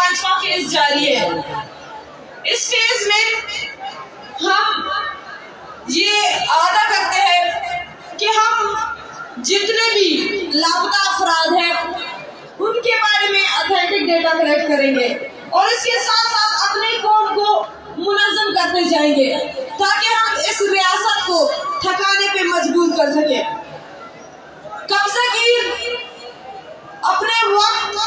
پانچواں فیز جاری ہے۔ اس فیز میں ہم یہ وعدہ کرتے ہیں کہ ہم جتنے بھی لاپتہ افراد ہیں، ان کے بارے میں اتھینٹک ڈیٹا کلیکٹ کریں گے اور اس کے ساتھ ساتھ اپنی قوم کو منظم کرتے جائیں گے، تاکہ ہم اس ریاست کو تھکانے پہ مجبور کر سکیں۔ قبضہ گیر اپنے وقت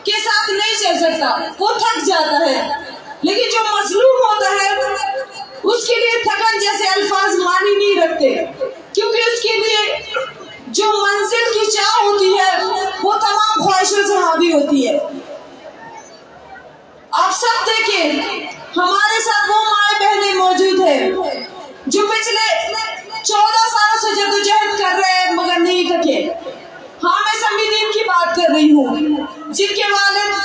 کے ساتھ نہیں چل سکتا، وہ تھک جاتا ہے، لیکن جو مظلوم ہوتا ہے، اس کے لیے تھکن جیسے الفاظ معنی نہیں رکھتے، کیونکہ اس کے لیے جو منزل کی چاہ ہوتی ہے، وہ تمام خواہشوں سے حاوی ہوتی ہے۔ آپ سب دیکھیں، ہمارے ساتھ وہ مائیں بہنیں موجود ہیں جو پچھلے چودہ سالوں سے جدوجہد کر رہے ہیں، مگر نہیں تھکے۔ ہاں، میں سمی دین کی بات کر رہی ہوں، جن کے والد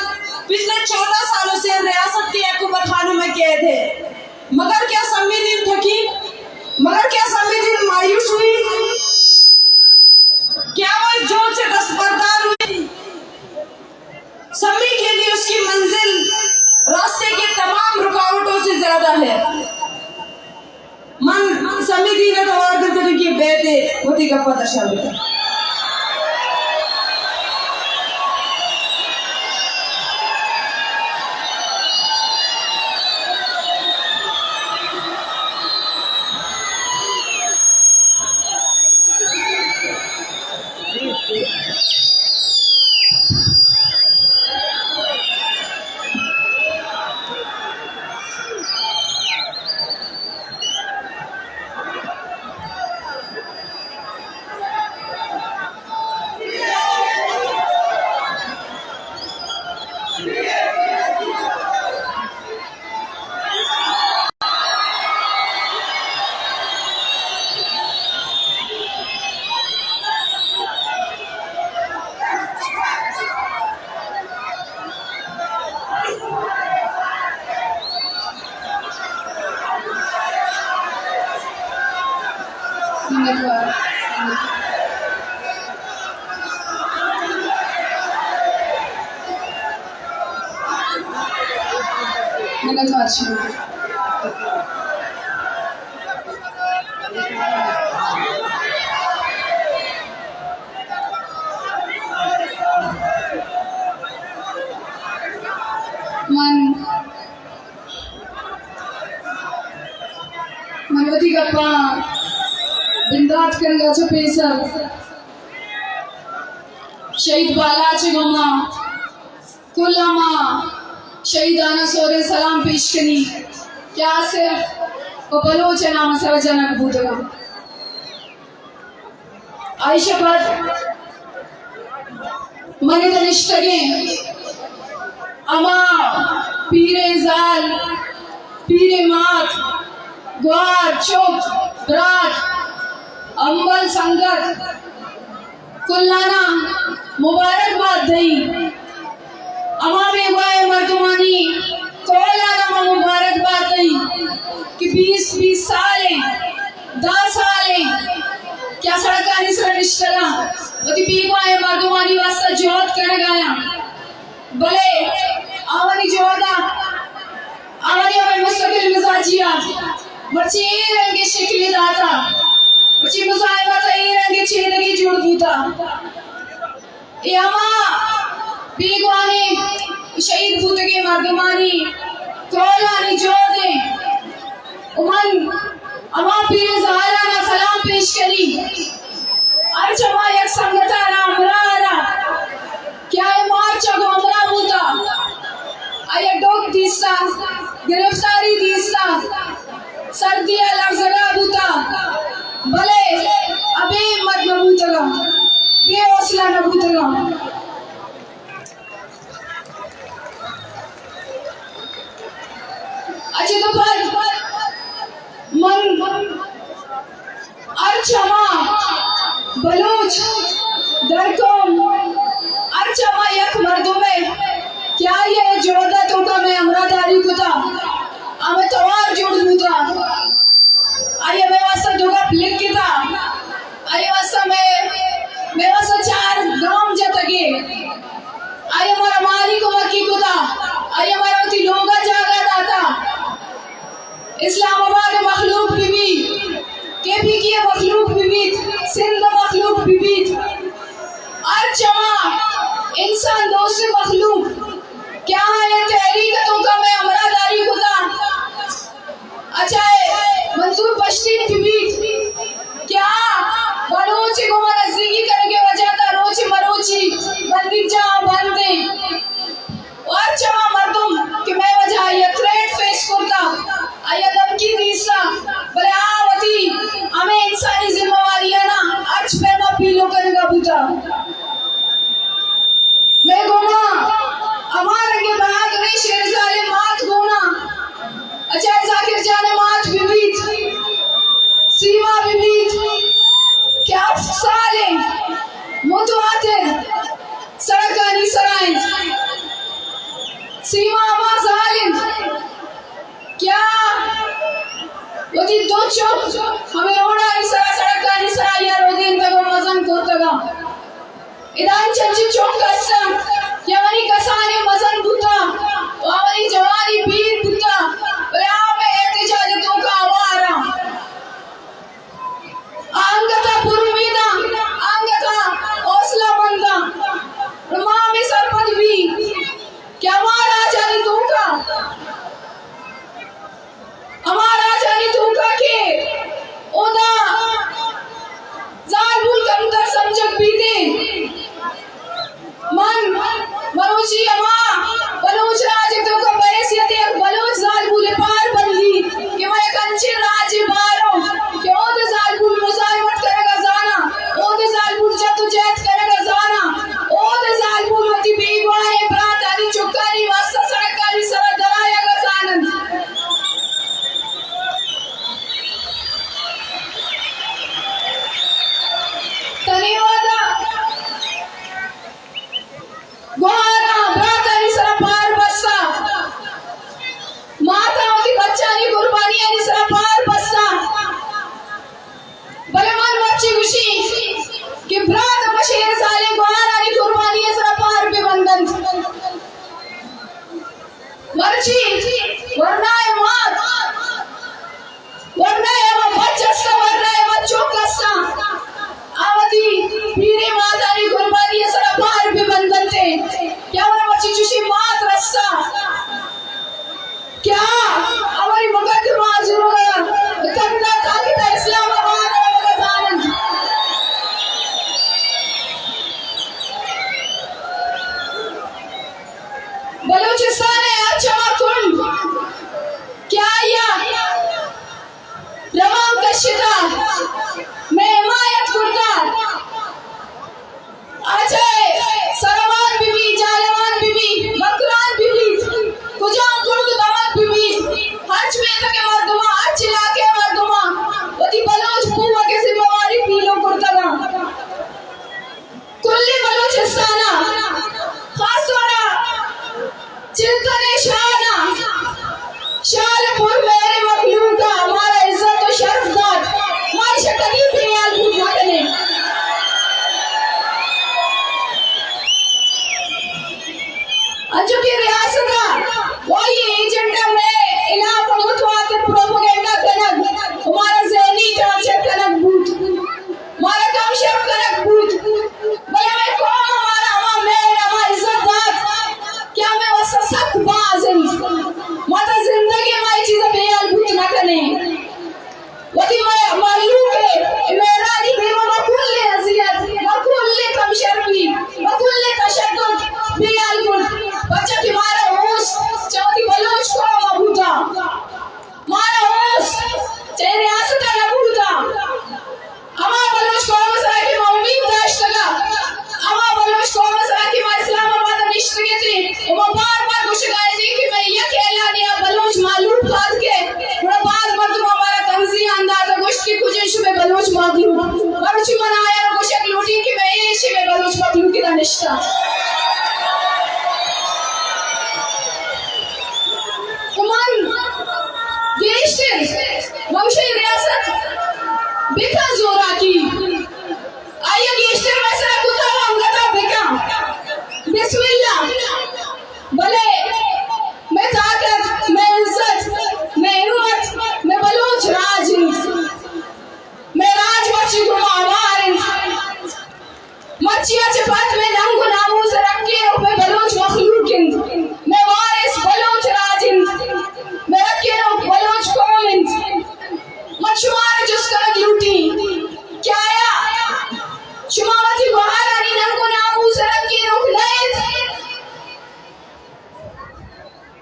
پچھلے چودہ سالوں سے ریاست کے حکومت خانوں میں قید ہے۔ مگر کیا سمی دین تھکی؟ مگر کیا سمی دین مایوس ہوئی؟ کیا وہ اس جوش سے دستبردار ہوئی؟ سمی کے لیے اس کی منزل راستے کے تمام رکاوٹوں سے زیادہ ہے۔ من سمی دین ءَ توار در کنیں کہ بیت ءَ وتی گپ ءَ درشان بکن۔ منتوار۔ منتوار شما۔ من، من وتی گپاں بندات کنگا چہ پیسر شہید بالاچ ءِ گوما کل ہما شہیداناں سوریں سلام پیش کنی کہ آ صرف پہ بلوچ ءِ نام ءَ سر جنگ بوتگاں۔ آئی شہ پد من ادا نشتگیں ہما پیریں زال، پیریں مات، گوار، چک، برات، ہمبل، سنگت، کلاناں مبارک بات دئی۔ ہما بیگواہیں مردمانی کہول ءَ را ما مبارک بات دئی کہ بیست، بیست سال ایں، دہ سال ایں کہ آ سڑکانی سرا نشتگاں، وتی بیگواہیں مردمانی واسطہ جہد کنگایاں۔ بلے آوانی جہد ءَ، آوانی ہمے مستقل مزاجی ءَ مرچی اے رنگیں شکلے داتا، مرچی مزاحمت ءَ اے رنگیں چیدگے جوڑ بوتا۔ اے ہما بیگواہیں شہید بوتگیں مردمانی کہولانی جہد ایں۔ و من ہما پیریں زالانا سلام پیش کنی، ہرچ ہما یک سنگتارا، ہمراہارا کہ آئی مارچا گوں ہمراہ بوتا، آئی ڈوک دیستا، گرفتاری دیستا، سردی ءَ لرزگا بوتا، بلے ابے ہمت نہ بوتگا، بے حوصلہ نہ بوتگا۔ اچھا تو پد من ہرچ ہما بلوچ درکم، ہرچ ہما یک مردمے کہ آئی ءَ جہد ءِ توکا مئے ہمراہ داری کتا، ہمے توار جوڑ بوتا، آئی ءَ مئے واسطہ دو گپ لکھتا، آئی ءِ واسطہ مئے، مئے واسطہ چار گام جتگے، آئی ءَ مارا مالی کمکی کتا، آئی ءَ مارا وتی لوگ ءَ جاگہ داتا۔ اسلام آباد ءِ مخلوق بہ بیت، کے پی کے ءِ مخلوق بہ بیت، سندھ ءِ مخلوق بہ بیت، ہرچ ہما انسان دوست مخلوق کہ آہاں اے تحریک ءِ توکا مئے ہمراہ داری کتا، اچھا اے منظور پشتین بہ بیت کہ آ بلوچ ءِ گوما نزیکی کنگ ءِ وجہ ءَ روچ مروچی بندیگاہ ءَ بند انت۔ و ہرچ ہما مردم کہ مئے وجہ ءَ آئی ءَ تھریٹ فیس کرتا، آئی ءَ دھمکی دیستا، بلے آ وتی ہمے انسانی ذمہ واریانا ہرچ پیما پیلو کنگا بوتا۔ مئے گوما ہما رنگیں بہادریں شیر زالیں مات گونا، اچھا ذاکر جان ءِ مات بہ بیت، سیما بہ بیت کہ ہفت سال انت متواتر سڑکانی سرا انت۔ سیما ہما زال انت کہ آ وتی دو چک ہمے روڈانی سرا، سڑکانی سرا آئی ءَ رودینتگ و مزن کرتگ انت۔ ادا انچ انچیں چک است انت کہ آوانی کسانیں مزن بوتگ و آوانی جوانی پیر بوتگ، بلے آ مئے احتجاج ءِ توکا ہوار انت۔ آ انگت ءَ پر امید انت، آ انگت ءَ حوصلہ مند انت۔ نوں ما ہمے سرپد بیں کہ ہما راجانی توکا، ہما راجانی توکا کہ اودا زالبول کمتر سمجھگ بیت انت، من مروچی ہما بلوچ راج ءِ توکا بحیثیت یک بلوچ زالبول ءَ پار بندی کہ ما یک انچیں راجے باروں کہ اود ءِ زالبول مزاحمت کنگ ءَ زاناں، اود ءِ زالبول جدوجہد کنگ ءَ زاناں، اود ءِ زالبول وتی بیگواہیں براتانی چکانی واستہ سڑکانی سرا درآیگ ءَ زان انت۔ تنی وہدا گوہاراں براتانی سرا پار بستا، ماتاں وتی بچانی قربانیانی سرا پار بستا، بلے من مرچی گوشی کہ برات پہ شیر زالیں گوہارانی قربانی ءِ سرا پار بہ بندنت۔ مرچی ورنا ءِ مات، ورنا ءِ ہما بچ است، ورنا ءِ ہما چک است، آ وتی پیریں ماتانی قربانی ءِ سرا پار بہ بندنت۔ کہ آوان ءَ مرچی چوشیں مات رستا کہ آ آوانی مقدمہ ءَ زورگ ءَ بہ کندا تاکہ تاں اسلام آباد ءَ روگ ءَ زان انت۔ بلوچستان ءِ ہرچ ہما کنڈ کہ آئی ءَ روان کشتا، مئے حمایت کرتا، آ چاہے سروان بہ بیت، جہلاوان بہ بیت، مکران بہ بیت، کجام کنڈ ءُ دمگ بہ بیت، ہرچ میتگ ءِ مردماں، ہرچ علاقہ ءِ مردماں وتی بلوچ پوہ ءِ ذمہ واری پیلو کرتگ انت۔ کل بلوچستان ءَ، خاص طور ءَ چلتن ءِ شال ءَ، شال ءِ پر مہریں مخلوق ءَ مارا عزت ءُ شرف دات، ما ایشاں کدی بے حیال بوت نہ کنیں۔ انچو کہ ریاست ءَ و آئی ءِ ایجنٹ ءَ مئے ہلاپ ءَ متواتر پروپیگنڈا کنگ ءُ مارا ذہنی ٹارچر کنگ بوت، مارا کم شرپ کنگ بوت، بلے مئے قوم ءَ مارا ہما مہر، ہما عزت دات کہ آ مئے واستہ سک باز انت۔ ما تاں زندگی ءَ ما اے چیز ءَ بے حال بوت نہ کنیں۔ وتی مئے مہلوک ءِ، اے مہرانی دیما ما کلیں اذیت، ما کلیں کم شرپی، ما کلیں تشدد بے حال کرت، پرچا کہ مارا اوست چہ وتی بلوچ قوم ءَ بوتا، مارا اوست چہ ریاست ءَ نہ بوتا۔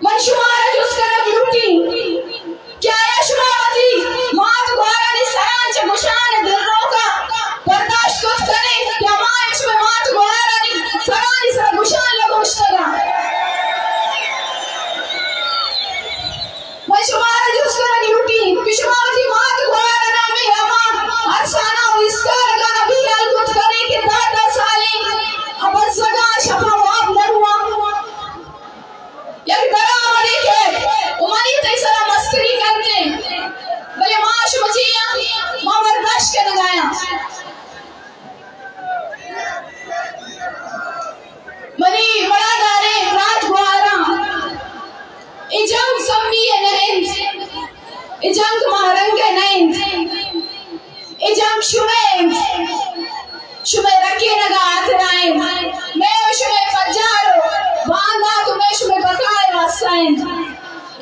من شمارا جست کنگ لوٹیں کہ آیا شما وتی مات گوارانی سران چہ گشان دلروکا برداشت کت کنے یا ما شمئے مات گوارانی سرانی سرا گشان لگوشتگاں؟ من شمارا جست کنگ لوٹیں کہ شما وتی مات گواران ہمے ہما ارسانا و ایستگارگانا بیال کت کنے کہ دہ دہ سالیں ابزگاں شپاں واب نہ رواں۔ یک درا وڑے کہ و منی تئی سرا مستری کنتے، بلے ما شمچیاں ما برداشت کنگایاں۔ منی مڑاداریں برات گوہاراں، اے جنگ سمی ء نہ انت، اے جنگ ماہ رنگ ء نہ انت، اے جنگ شمئے انت، شمئے رکینگ ء ہاترا انت، مئے و شمئے پجار و باندات و مئے شمئے بقا ء واسطہ انت۔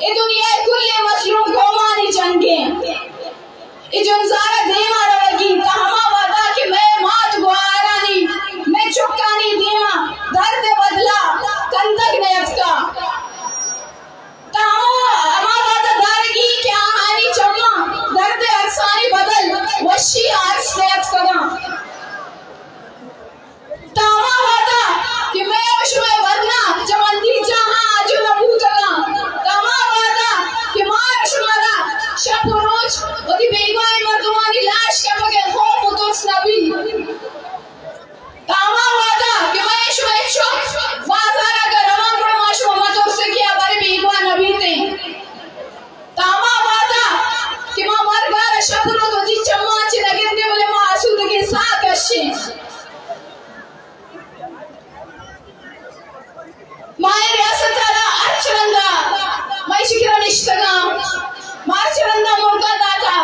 اے دنیا ء کلیں مظلوم قومانی جنگ انت۔ اے جنزان ء دیما روگی تاں ہما وہدا کہ مئے مات گوہارانی مئے چکانی دیما درد ء بدلا کندگ نیتکا، تاں ہما، ہما وہدا دارگی کہ آہانی چماں درد ء ارسانی بدل وشی ء ارس نیتکگاں۔ تاں ہما وہدا کہ مئے و شمئے ورنا چہ مندیجاہاں آجو نہ بوتگاں، تاں ہما وہدا کہ ما و شمارا شپ و روچ وتی بیگواہیں مردمانی لاش کپگ ء خوف و ترس نہ بیت، تاں ہما وہدا کہ مئے شمئے چک بازار ء اگاں رواں گڑا ما شما مہ ترسیں کہ آ برے بیگواہ نہ بیتیں۔ تاں ہما وہدا کہ ما مرگ ء را شپ روچ وتی چماں چہ نہ گندیں، بلے ما آسودگیں ساہ کشیں۔ ما اے ریاست ء را ہرچ رندا، ما ایشی کرا نشتگاں، ما ہرچ رندا موقع داتا،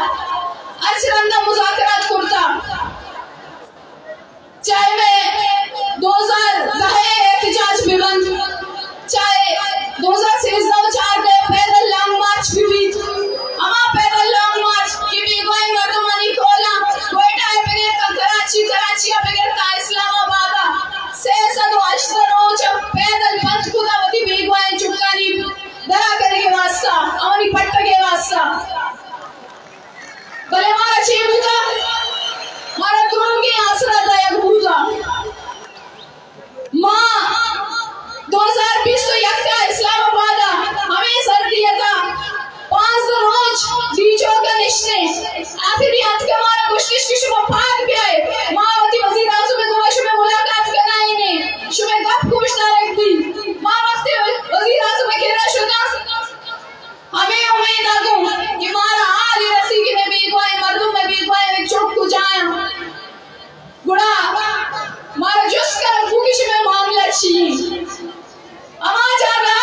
ہرچ رندا مذاکرات کرتا۔ چاہے مئے دو ہزار دہ ء احتجاج بہ بنت، چاہے دو ہزار سیزدہ و چاردہ ء پیدل لانگ مارچ بہ بیت، ہما پیدل لانگ مارچ کہ بیگواہیں مردمانی کھولاں کوئٹہ ء بگر تاں کراچی، کراچی ء بگر تاں اسلام آباد ء سئے سد و ہژدہ روچ ء پیدل بند کتا وتی بیگواہیں چکانی درا کنگ ء واسطہ، آوانی پٹگ ء واسطہ۔ بلے مارا چے بوتا؟ مارا دروگیں آسرا دئیگ بوتا۔ ما دو ہزار بیست و یک ء اسلام آباد ء ہمے سردی ء تھا پانزدہ روچ ڈی چوک ء نشتیں۔ آخری اتک ء مارا گوشتش کہ شما پاد بیائے، ما وتی وزیر اعظم ء گوما شمئے ملاقات کنائینیں، شمئے گپ گوش دارگ بیت۔ ما وقتی وزیر اعظم ء کرا شتاں، ہمے امید ء گوں کہ مارا حالے رسی کہ مئے بیگواہیں مردم، مئے بیگواہیں چک کجا انت۔ گڑا مارا جست کنگ بوت کہ شمئے معاملہ چی انت؟ ہما جاگہ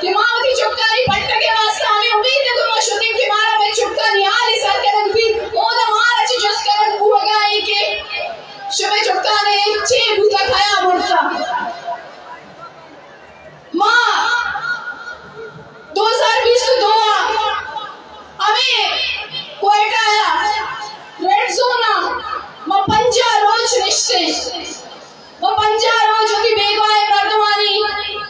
کہ ما وتی چکانی پٹگ ء واسطہ ہمے امید ء گوں ما شتیں کہ مارا مئے چکانی حالے سر کنگ بیت، اودا مارا چہ جست کنگ بوہگا انت کہ شمئے چکانے چے بوتگ، کیا برتگ؟ ما دو ہزار بیست و دو ء ہمے کوئٹہ ء ریڈ زون ء ما پنجاہ روچ نشتیں، ما پنجاہ روچ وتی بیگواہیں مردمانی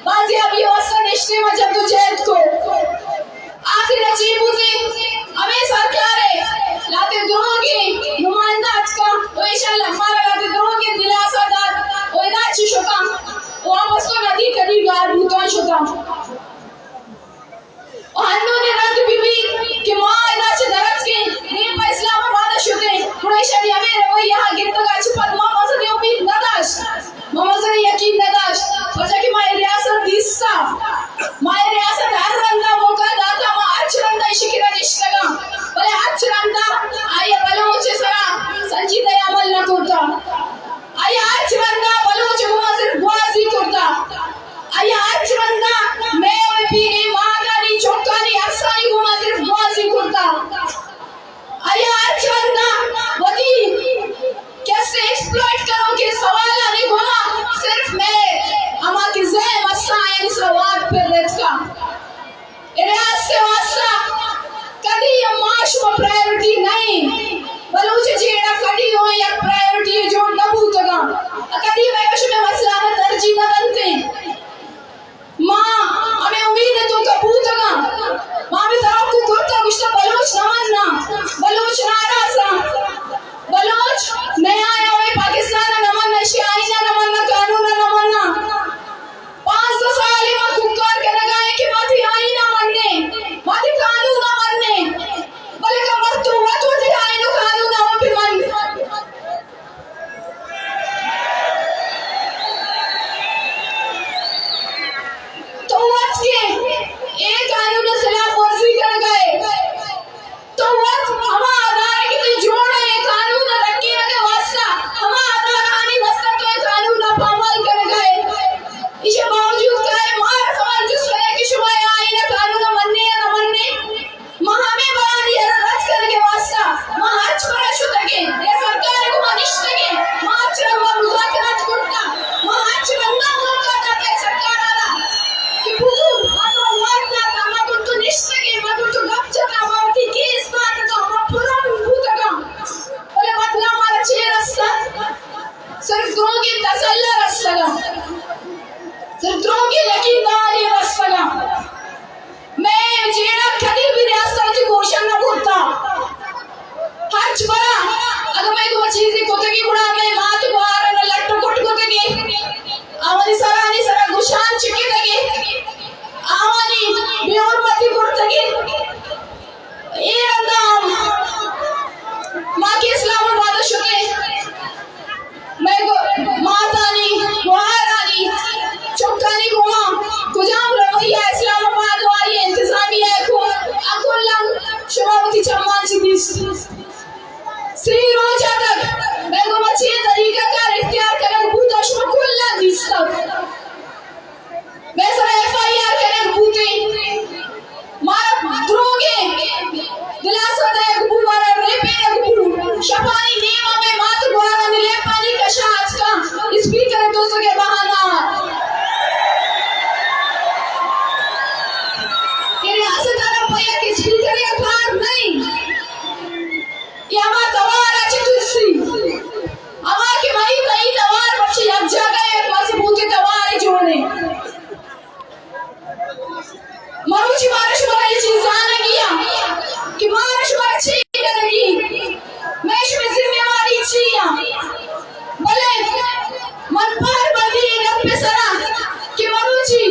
بازیابی ء واستہ نشتیں، ما جدوجہد کو۔ آخر ء چی بوتیں؟ ہمے سرکار ء لہتے دروگیں نمائندہ اتکاں و ایشاں مارا لہتے دروگیں دلاسا دات و ادا چی شتاں و واپس تو ندی کدی گار بوتاں شتاں۔ و ہنون رد بہ بیت کہ ما ادا چہ در اتکیں، نیم پہ اسلام آباد ء شتیں، گڑا ایشانی ہمے رویہ ء گندگ ء چہ پد ما مزنیں امید نہ داشت۔ ما مزنیں یقین نہ داشت، پرچا کہ ما اے ریاست دیستہ، ما اے ریاست ہر رندا موقع داتا، ما ہرچ رندا ایشی کرا نشتگاں، بلے ہرچ رندا آئی ء بلوچ ء سرا سنجیدہ عمل نہ کرتا۔ آئی ء ہرچ رندا بلوچ ء گوما صرف گوازی کرتا۔ آئی ء ہرچ رندا مئے و پیریں ماگانی چکانی ارسانی گوما صرف گوازی کرتا۔ آئی ء ہرچ رندا وتی کسے ایکسپلائٹ کنوکیں سوالانی گوما صرف مئے ہما کہ زہم استاں آیانی سوال پر رتکا۔ اے ریاست ء واستہ کدی ہم ما شما پرائیورٹی نہ ایں۔ بلوچ جیڑہ کدی ہم یک پرائیورٹی جوڑ نہ بوتگاں۔ کدی مئے شمئے مسئلہ ء ترجیح نہ دنتیں۔ ما ہمے امید ء تو مارا شمارا اے چیز زانگی ایں کہ مارا شمارا چے کنگی، مئے شمئے ذمہ واری چی ایں؟ بلے من پہر بندی اے گپ ءِ سرا کہ مروچی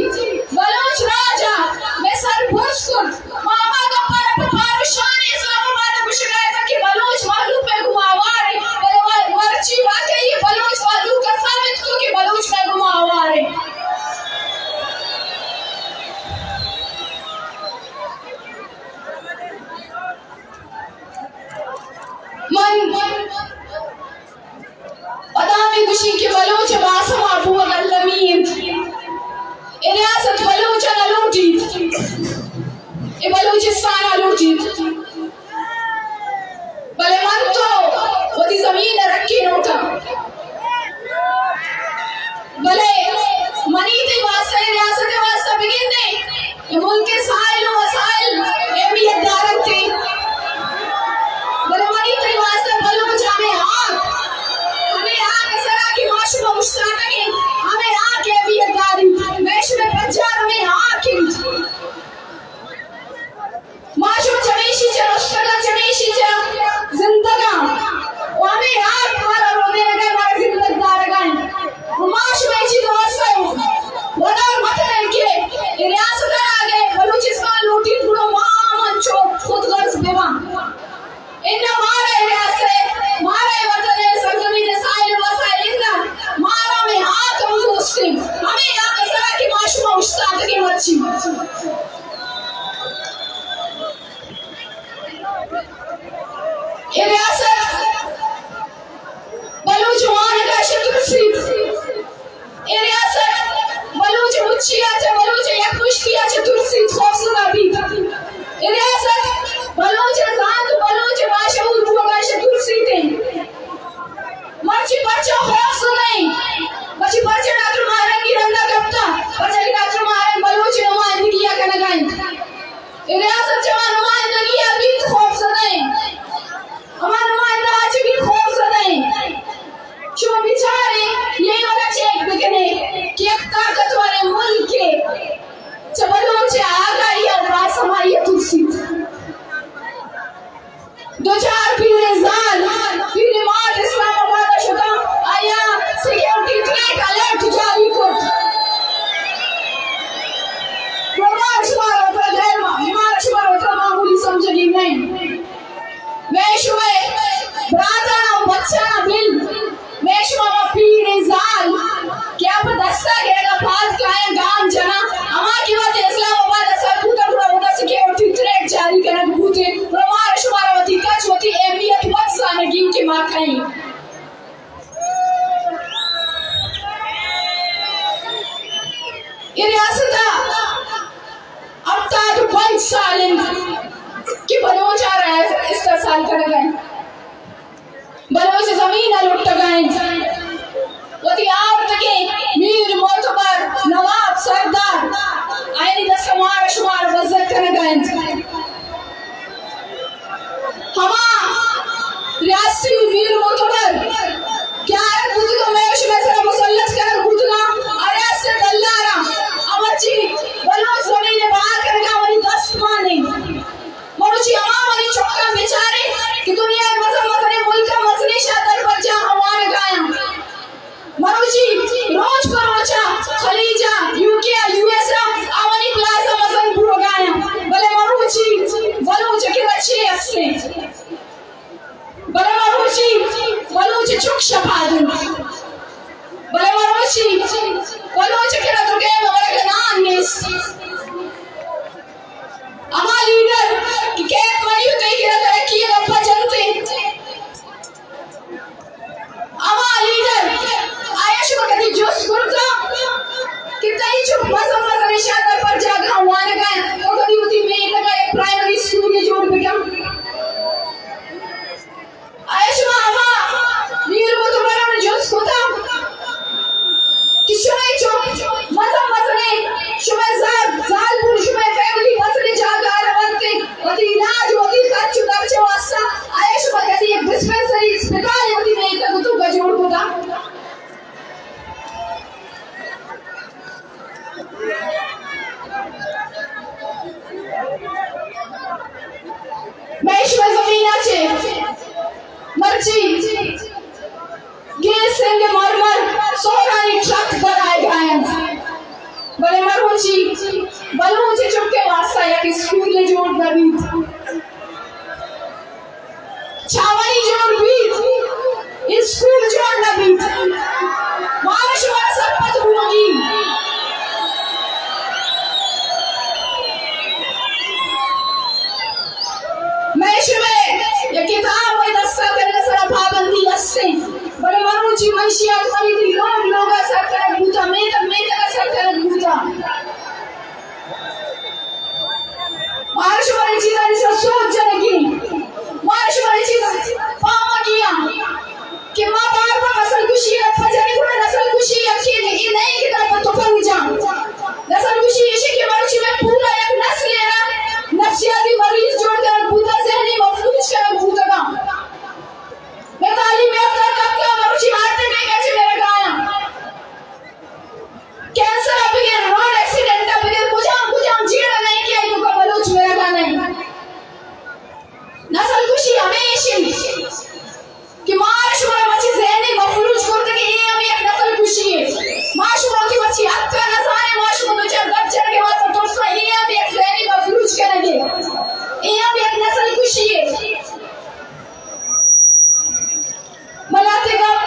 بلوچ راج ءَ مئے سر برز کت، ما ہما گپاں پہ پاروشان اسلام آباد ءَ گوشگ ءَ اتاں کہ بلوچ مہلوک مئے گوما ہوار ایں، بلے مرچی واقعی بلوچ مہلوک ءَ ثابت کت کہ بلوچ مئے گوما ہوار ایں۔ من پدا ہمے گوشیں کہ بلوچ ءِ باسما بوگ المی اِنت۔ اے ریاست بلوچ ءَ نہ لوٹیت، اے بلوچستان ءَ لوٹیت۔ بلے من تو وتی زمین ءَ رکینوکاں۔ بلے منی تئی واستہ، اے ریاست ءِ واستہ بگندے، اے ملک ءِ ساحل ءُ وسائل اہمیت دار اَنت۔ بلے منی تئی واستہ بلوچ ءِ ہمے ہاک، ہمے ہاک ءِ سرا کہ ما شما اوشتاتگ ایں، ہمے ہاک اہمیت دار اِنت۔ مئے شمئے پجار ہمے ہاک اِنت۔ ما شما چمیشی چہ رستگاں، چمیشی چہ زندگاں۔ ءُ ہمے ہاک مارا رودینگ ءَ، مارا زندگ دارگ ءَ اِنت۔ ءُ ما شما اے چیز ءِ واستہ ودار مہ کنیں کہ اے ریاست ءَ را اگہ بلوچستان لوٹیت گڑا ما ہم انچو خود غرض بہ باں۔ اناں مارا اے ریاست ءِ، مارا اے وطن ءِ سرزمین ءِ ساحل ءُ وسائل اناں، مارا ہمے ہاک ہم دوست اِنت، ہمے ہاک ءِ سرا کہ ما شما اوشتاتگ ایں مرچی۔ اے ریاست بلوچ وانگ ءَ شہ ترسیت۔ اے ریاست بلوچ مچی ءَ چہ، بلوچ یک مشتی ءَ چہ ترسیت، خوفزدہ بیت۔ اے ریاست بلوچ زانت، بلوچ باشعور بوگ ءَ شہ ترسیت۔ مرچی پرچا خوفزدہ ایں؟ مرچی پرچا ڈاکٹر ماہرنگی رندا کپتا؟ پرچا کہ ڈاکٹر ماہرنگ بلوچ نمائندگی ءَ کنگ ءَ اِنت۔ اے ریاست چہ ہما نمائندگی ءَ بیت خوفزدہ ایں۔ ہما نمائندہ ءَ چہ بیت خوفزدہ ایں۔ چو بچارے، لیول ءَ چیک بکنے کہ یک طاقتوریں ملکے چہ بلوچ ءِ آگاہی ءُ باسمائی ءَ ترسیت۔ دو چار پیریں زال، پیریں مات اسلام آباد ءَ شتاں، آیاں سیکیورٹی تھریٹ الرٹ جاری کت۔ مارا شمارا وترا غیر ما-، مارا شمارا وترا معمولی سمجھگی نہ اِنت۔ مئے شمئے براتاں ءُ بچاں بل، مئے شما ہما پیریں زال کہ آ پہ دستا گرگا پاد کایاں گام جناں، ہما کہ وت اسلام آباد ءَ سر بوتاں، گڑا اودا سیکیورٹی تھریٹ جاری کنگ بوتیں، گڑا مارا شمارا وتی کچ، وتی اہمیت وت زانگی کہ ما کئے ایں۔ اے ریاست ءَ ہپتاد ءُ پنچ سال اِنت کہ بلوچ ءَ را استحصال کنگ ءَ اِنت۔ بلوچ زمین ءَ لٹگ ءَ اِنت۔ وتی آورتگیں میر، معتبر، نواب، سردار، آیانی دست ءَ مارا شمارا بزگ کنگ ءَ اِنت۔ ہما ریاستی میر، معتبر کہ آرگ بوتگ ءُ مئے شمئے سرا مسلط کنگ بوتگ، آ ریاست ءِ دلالاں، آ مرچی بلوچ زمین ءِ بہا کنگ ءَ منی دست مان اِنت۔ مروچی ہما منی چکاں بچارے کہ دنیا ءِ مزن مزنیں ملکاں مزنیں شہ دربرجاہ وانگ ءَ آیاں۔ مروچی روچ پہ روچ ءَ خلیج ءَ، یو کے ءَ، یو چی؟ گیس سنگ مرمر سہرانی ٹرک در آئیگا انت، بلے مروچی بلوچ چکے واسطہ یک اسکولے جوڑ نہ بیت، چھاوانی جوڑ بیت، اسکول جوڑ نہ بیت، مارا شمارا سرپد بوگی۔ مئے شمئے یک کتاب ءِ دست ءَ کنگ ءِ سرا پابندی است انت، بلے مروچی منشیات منی تئی لوگ لوگ ءَ سر کنگ بوتگ، میتگ میتگ ءَ سر کنگ بوتگ۔ مارا شمارا اے چیزانی سرا سوچ جنگی، مارا شمارا اے چیز پہمگی انت کہ ما بار بار نسل کشی ءِ گپ ءَ جنیں، گڑا نسل کشی یکے اے نہ انت کہ ترا پہ تپنگ جنت۔ نسل کشی ایش انت کہ مروچی مئے پورا یک نسلے را نفسیاتی مریض جوڑ کنگ بوتگ، ذہنی مفلوج کنگ بوتگ۔ مئے تعلیم یافتہ طبقہ مروچی ہارٹ اٹیک ءَ چہ مرگ ءَ انت۔ کینسر ءَ بگر، روڈ ایکسیڈنٹ ءَ بگر، کجام کجام جیڑہ نہ انت کہ آئی توکا بلوچ مرگ ءَ نہ انت۔ نسل کشی ہمیش انت کہ مارا شمارا مرچی ذہنی مفلوج کرتگ کہ اے ہم یک نسل کشی یے۔ ما شما وتی مرچی حق ءَ نہ زانیں، ما شما دوچار گپ جنگ ءِ واسطہ ترساں، اے ہم یک ذہنی مفلوج کنگ یے، اے ہم یک نسل کشی یے۔ من لہتے گپ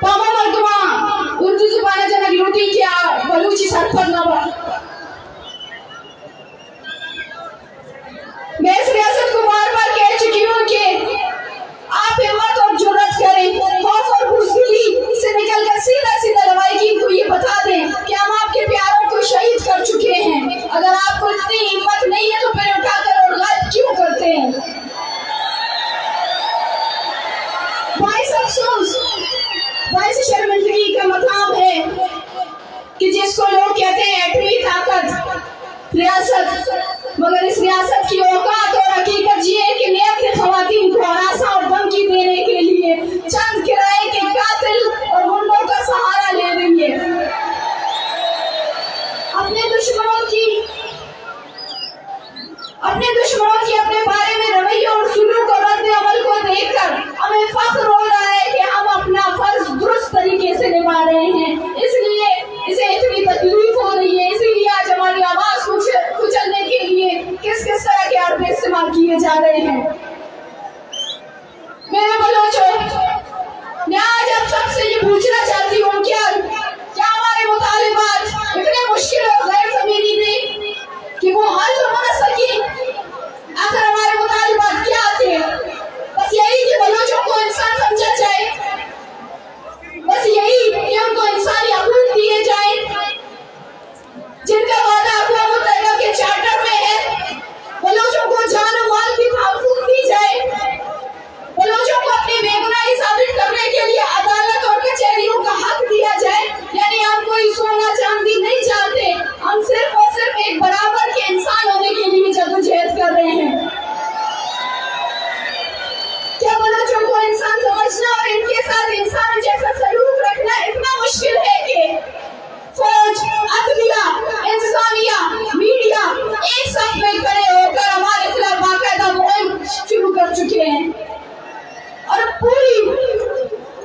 پہ ہما مردماں اردو زبان ءَ جنگ لوٹیں کہ آ بلوچی سرپد نہ بنت۔ میں اس ریاست کو بار بار کہہ چکی ہوں کہ آپ ہمت اور جرأت کریں، خوف اور بزدلی سے نکل کر سیدھا سیدھا لواحقین کو یہ بتا دیں کہ ہم آپ کے پیاروں کو شہید کر چکے ہیں۔ اگر آپ کو اتنی ہمت نہیں ہے تو پھر اٹھا کر اور غائب کیوں کرتے ہیں؟ باعث افسوس، باعث شرمندگی کا مقام ہے کہ جس کو لوگ کہتے ہیں ایٹمی طاقت، ریاست، مگر اس ریاست کی اوقات اور حقیقت یہ ہے کہ نیب نے خواتین کو ہراساں اور دھمکی دینے کے لیے چند کرائے کے قاتل اور گنڈوں کا سہارا لے رہی ہے۔ اپنے دشمنوں کی اپنے دشمنوں کے اپنے بارے میں رویے اور سلوک اور رد عمل کو دیکھ کر ہمیں فخر ہو رہا ہے کہ ہم اپنا فرض درست طریقے سے نبھا رہے ہیں، اس لیے اسے اتنی تکلیف ہو رہی ہے، اسی لیے آج ہماری آواز کو کچل-، کچلنے کے لیے کس کس طرح کے حربے استعمال کیے جا رہے ہیں۔ میرے بلوچوں، میں آج آپ سب سے یہ پوچھنا چاہتی ہوں، کیا، کیا ہمارے مطالبات اتنے مشکل اور غیر زمینی تھے کہ وہ حل ہو نہ سکے؟ آخر ہمارے مطالبات کیا تھے؟ بس یہی کہ بلوچوں کو انسان سمجھا جائے، بس یہی کہ ان کو انسانی حقوق دیے جائیں۔ جن کا وعدہ اقوام متحدہ کے چارٹر میں ہے، بلوچوں کو جان و مال کی تحفظ دی جائے، بلوچوں کو اپنی بے گناہی ثابت کرنے کے لیے عدالت اور کچہریوں کا حق دیا جائے، یعنی ہم کوئی سونا چاندی نہیں چاہتے، ہم صرف اور صرف ایک برابر کے انسان ہونے کے لیے جدوجہد کر رہے ہیں۔ کیا بلوچوں کو انسان سمجھنا اور ان کے ساتھ انسان جیسا سلوک رکھنا اتنا مشکل ہے کہ فوج، عدلیہ، انتظامیہ، میڈیا ایک صف میں کھڑے ہو کر ہمارے خلاف باقاعدہ مہم شروع کر چکے ہیں اور پوری،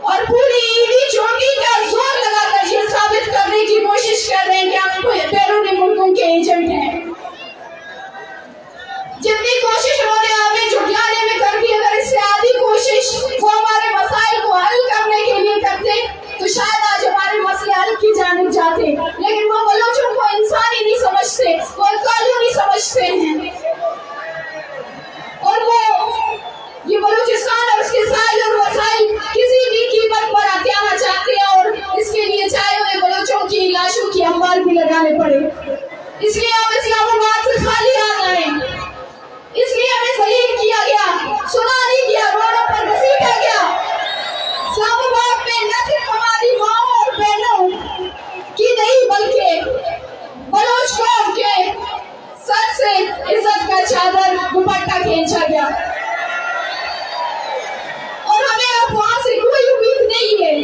اور پوری ایڑی چوٹی کا زور لگا کر یہ ثابت کرنے کی کوشش کر رہے ہیں کہ ہم کوئی بیرونی ملکوں کے ایجنٹ ہیں۔ جتنی کوشش انہوں نے ہمیں جھٹلانے میں کر دی، اگر اس سے آدھی کوشش وہ ہمارے مسائل کو حل کرنے کے لیے کرتے تو شاید آج ہمارے مسئلے حل کی جانب جاتے، لیکن وہ بلوچوں کو انسان ہی نہیں سمجھتے، وہ قانونی سمجھتے ہیں۔ اور وہ یہ بلوچستان اور اس کے ساحل اور وسائل کسی بھی قیمت پر ہتھیانا چاہتے ہیں اور اس کے لیے چاہے انہیں بلوچوں کی لاشوں کی انبار بھی لگانے پڑے۔ اس لیے ہم اسلام آباد سے خالی ہاتھ آئے، اس لیے ہمیں ذلیل کیا گیا، سنا نہیں گیا، روڈوں پر گھسیٹا گیا۔ اسلام آباد میں نہ صرف ہماری ماؤں اور بہنوں کی نہیں بلکہ بلوچ قوم کے سر سے عزت کا چادر دوپٹہ کھینچا گیا اور ہمیں اب وہاں سے کوئی امید نہیں ہے،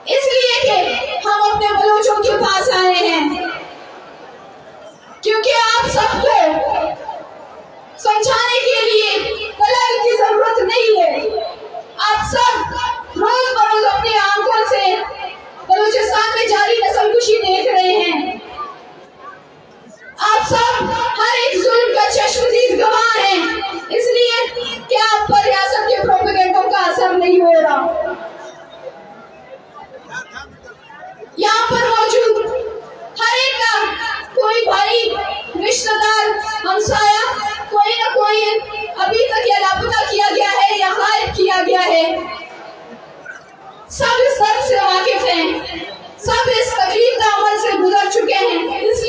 اس لیے کہ ہم اپنے بلوچوں کے پاس آئے ہیں، کیونکہ آپ سب کو سمجھانے کے لیے دلائل کی ضرورت ہیں، اس لیے کہ آپ پر ریاست کے پروپیگنڈوں کا اثر نہیں ہو رہا۔ یہاں پر موجود ہر ایک کا کوئی بھائی، رشتہ دار، ہمسایہ، کوئی نہ کوئی ابھی تک یا لاپتہ کیا گیا ہے یا غائب کیا گیا ہے۔ سب اس درد سے واقف ہیں، سب اس تکلیف دہ عمل سے گزر چکے ہیں۔ اس